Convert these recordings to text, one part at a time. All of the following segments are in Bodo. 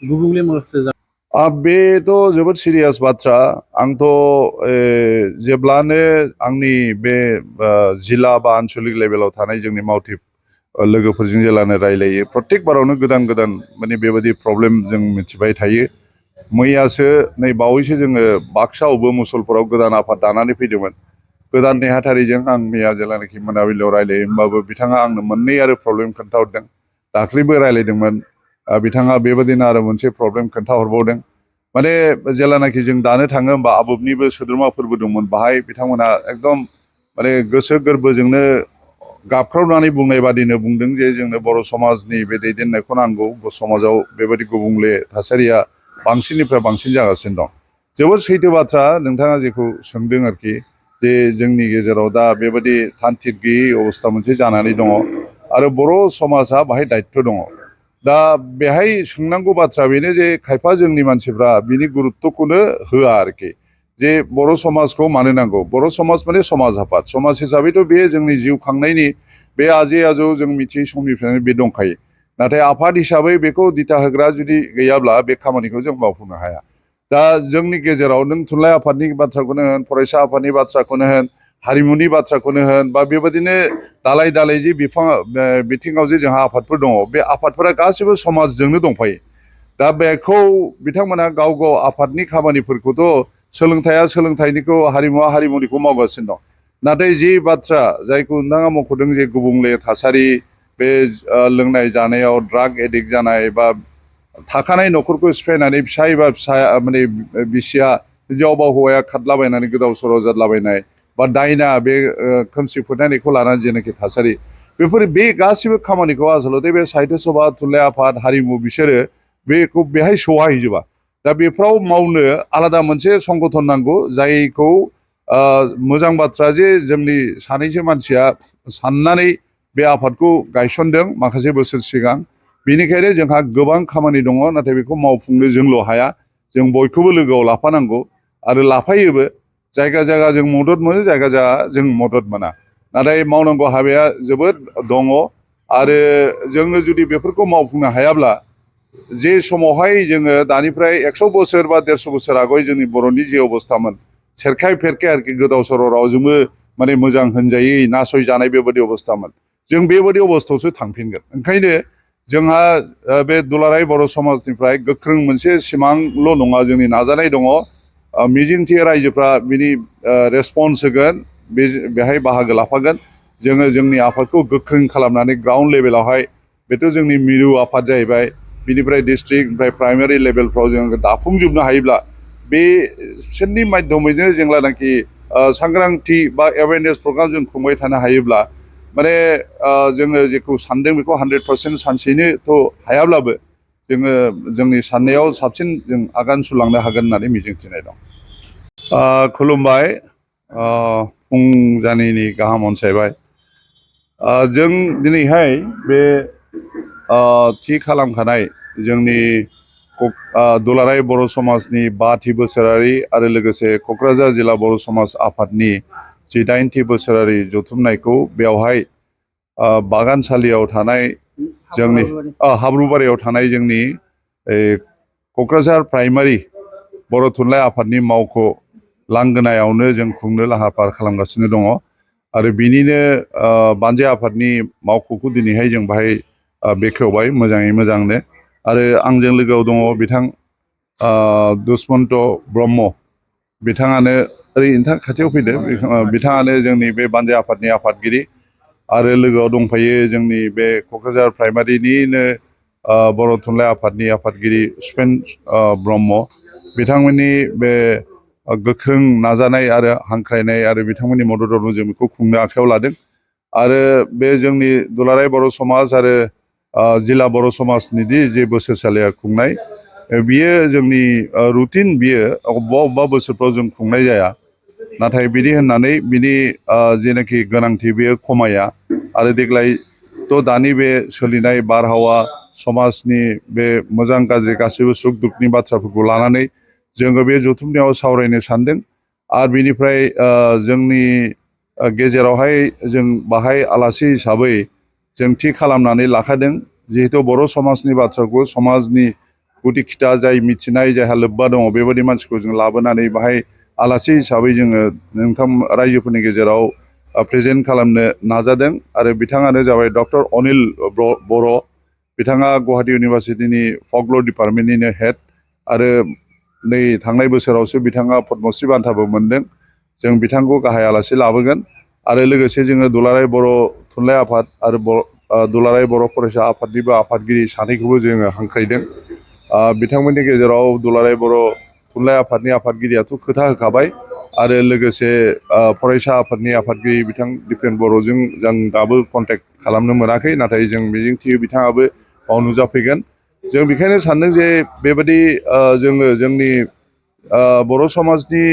गुबुंले माखासे बेथ' जोबोद सिरियास बाथ्रा आंथ' जेब्लानो आंनि बे जिल्ला बा आनसलिक लेभेलाव थानाय जोंनि मावथि लोगोफोरजों जेलानो रायलायो प्रत्येक बारावनो गोदान गोदान माने बेबायदि प्रब्लेम जों मिथिबाय थायो। मैयासो नै बावैसो जोङो बाक्सायावबो मुसलपुराव गोदान आफाद दानानै फैदोंमोन। गोदान नेहाथारिजों आं मैया जेलानाखि मोनाबिलियाव रायलायो होमबाबो बिथाङा आंनो मोननै आरो प्रब्लेम खोन्थाहरदों। दाख्लैबो रायलायदोंमोन बिथाङा बेबायदिनो आरो मोनसे प्रब्लेम खोन्थाहरबावदों। माने जेलानाखि जों दानो थाङो होमबा आबुबनिबो सोद्रोमाफोरबो दंमोन बाहाय बिथांमोना एकदम माने गोसो गोरबोजोंनो गाबख्रावनानै बुंनाय बादिनो बुंदों जे जोंनो बर' समाजनि बे दैदेननायखौ नांगौ। समाजाव बेबायदि गुबुंले थासारिया बांसिननिफ्राय बांसिन जागासिनो दं। जोबोद सैथो बाथ्रा नोंथाङा जेखौ सोंदों आरोखि जे जोंनि गेजेराव दा बेबायदि थान्थिक गैयै अबस्था मोनसे जानानै दङ आरो बर' समाजा बाहाय दायित्व दङ। दा बेहाय सोंनांगौ बाथ्रा बेनो जे खायफा जोंनि मानसिफ्रा बिनि गुरुत्तखौनो होआ आरोखि जे बर' समाजखौ मानो नांगौ। बर' समाज माने समाज आफाद समाज हिसाबैथ' बे जोंनि जिउ खांनायनि बे आजै आजौ जों मिथियै समनिफ्रायनो बे दंखायो। नाथाय आफाद हिसाबै बेखौ दिथा होग्रा जुदि गैयाब्ला बे खामानिखौ जों मावफुंनो हाया। दा जोंनि गेजेराव नों थुनलाइ आफादनि बाथ्राखौनो होन फरायसा आफादनि बाथ्राखौनो होन हारिमुनि बाथ्राखौनो होन बा बेबायदिनो दालाय दालाय जि बिथिङाव जे जोंहा आफादफोर दङ बे आफादफोरा गासिबो समाजजोंनो दंफायो। दा बेखौ बिथांमोना गाव गाव आफादनि खामानिफोरखौथ' सोलोंथाइया सोलोंथाइनिखौ हारिमुवा हारिमुनिखौ मावगासिनो दं। नाथाय जि बाथ्रा जायखौ नोंथाङा मख'दों जे गुबुंले थासारि बे लोंनाय जानायाव ड्राग एडिक्ट जानाय बा थाखानाय न'खरखौ सिफायनानै फिसा एबा फिसा माने बिसिया हिनजाव बा हौवाया खारलाबायनानै गोदाव सोराव जादलाबायनाय बा दायना बे खोमसि फोथायनायखौ लानानै जेनाखि थासारि बेफोर बे गासिबो खामानिखौ आसलथे बे साहित्य सभा थुनलाइ आफाद हारिमु बिसोरो बेखौ बेहाय सौहाहैजोबा। दा बेफ्राव मावनो आलादा मोनसे संगठन नांगौ जायखौ मोजां बाथ्रा जे जोंनि सानैसो मानसिया साननानै बे आफादखौ गायसनदों माखासे बोसोर सिगां। बेनिखायनो जोंहा गोबां खामानि दङ नाथाय बेखौ मावफुंनो जोंल' हाया जों बयखौबो लोगोआव लाफानांगौ आरो लाफायोबो। जायगा जायगा जों मदद मोनो जायगा जायगा जों मदद मोना। नाथाय मावनांगौ हाबाया जोबोद दङ आरो जोङो जुदि बेफोरखौ मावफुंनो हायाब्ला जे समावहाय जोङो दानिफ्राय 100 बोसोर बा 150 बोसोर आगय जोंनि बर'नि जे अबस्थामोन सेरखाय फेरखाय आरोखि गोदाव सोराव रावजोंबो माने मोजां होनजायै नासयजानाय बेबायदि अबस्थामोन जों बेबायदि अबस्थायावसो थांफिनगोन। ओंखायनो जोंहा बे दुलाराय बर' समाजनिफ्राय गोख्रों मोनसे सिमांल' नङा जोंनि नाजानाय दङ। मिजिंथियो रायजोफ्रा बिनि रेसपन्स होगोन बेहाय बाहागो लाफागोन। जोङो जोंनि आफादखौ गोख्रों खालामनानै ग्राउन्ड लेभेलावहाय बेथ' जोंनि मिरु आफाद जाहैबाय बिनिफ्राय डिस्ट्रिक्ट ओमफ्राय प्राइमारि लेभेलफ्राव जोङो दाफुंजोबनो हायोब्ला बिसोरनि माध्यमैनो जेब्लानाखि सांग्रांथि बा एवेयारनेस प्रग्राम जों खुंबाय थानो हायोब्ला माने जोङो जेखौ सानदों बेखौ 100% सानसेयैनोथ' हायाब्लाबो जोङो जोंनि साननायाव साबसिन जों आगान सुरलांनो हागोन होननानै मिजिंथिनाय दं। खुलुमबाय फुंजानिनि गाहाम अनसायबाय। जों दिनैहाय बे थि खालामखानाय जोंनि दुलाराय बर' समाजनि 5थि बोसोरारि आरो लोगोसे क'क्राझार जिल्ला बर' समाज आफादनि 8थि बोसोरारि जथुमनायखौ बेवहाय बागानसालियाव थानाय जोंनि हाब्रुबारियाव थानाय जोंनि क'क्राझार प्राइमारि बर' थुनलाइ आफादनि मावख' लांगोनायावनो जों खुंनो लाहार फाहार खालामगासिनो दङ आरो बिनिनो बानजाय आफादनि मावख'खौ दिनैहाय जों बाहाय बेखेवबाय मोजाङै मोजांनो आरो आंजों लोगोआव दङ बिथां दुष्मन्त ब्रह्म बिथाङानो ओरै नोंथां खाथियाव फैदो बिथाङानो जोंनि बे बानजाय आफादनि आफादगिरि आरो लोगोआव दंफायो जोंनि बे क'क्राझार प्राइमारिनिनो बर' थुनलाइ आफादनि आफादगिरि सुपेन ब्रह्म बिथांमोननि बे गोख्रों नाजानाय आरो हांख्रायनाय आरो बिथांमोननि मददावनो जों बेखौ खुंनो आखायाव लादों आरो बे जोंनि दुलाराय बर' समाज आरो जिल्ला बर' समाजनिदि जे बोसोरसालिया खुंनाय बियो जोंनि रुटिन बियो अबेबा बोसोरफ्राव जों खुंनाय जाया नाथाय बिदि होननानै बिनि जेनाखि गोनांथि बेयो खमाया आरो देग्लायथ' दानि बे सोलिनाय बारहावा समाजनि बे मोजां गाज्रि गासैबो सुख दुखनि बाथ्राफोरखौ लानानै जोङो बे जथुमनायाव सावरायनो सानदों आरो बिनिफ्राय जोंनि गेजेरावहाय जों बाहाय आलासि हिसाबै जों थि खालामनानै लाखादों जिहेतु बर' समाजनि बाथ्राखौ समाजनि गुदि खिथा जाय मिथिनाय जायहा लोब्बा दङ बेबायदि मानसिखौ जों लाबोनानै बाहाय आलासि हिसाबै जोङो नोंथां रायजोफोरनि गेजेराव प्रेजेन्ट खालामनो नाजादों आरो बिथाङानो जाबाय डक्टर अनिल बर' बिथाङा गुवाहाटि इउनिभारसिटिनि फकलर डिपार्टमेन्टनिनो हेड आरो नै थांनाय बोसोरावसो बिथाङा पद्मश्री बान्थाबो मोनदों जों बिथांखौ गाहाय आलासि लाबोगोन आरो लोगोसे जोङो दुलाराय बर' थुनलाइ आफाद आरो दुलाराय बर' फरायसा आफादनिबो आफादगिरि सानैखौबो जोङो हांख्रायदों बिथांमोननि गेजेराव दुलाराय बर' थुनलाइ आफादनि आफादगिरियाथ' खोथा होखाबाय आरो लोगोसे फरायसा आफादनि आफादगिरि बिथां दिपेन बर'जों जों दाबो कन्टेक्ट खालामनो मोनाखै नाथाय जों मिजिंथियो बिथाङाबो बाव नुजाफैगोन जों बेखायनो सानदों जे बेबायदि जोङो जोंनि बर' समाजनि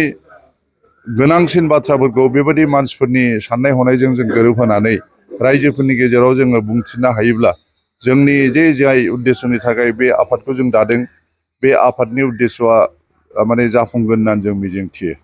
गोनांसिन बाथ्राफोरखौ बेबायदि मानसिफोरनि साननाय हनायजों जों गोरोबहोनानै रायजोफोरनि गेजेराव जोङो बुंथिनो हायोब्ला जोंनि जाय उद्देশ্যनि थाखाय बे आफादखौ जों दादों बे आफादनि उद्देশ্যआ माने जाफुंगोन होननानै जों मिजिंथियो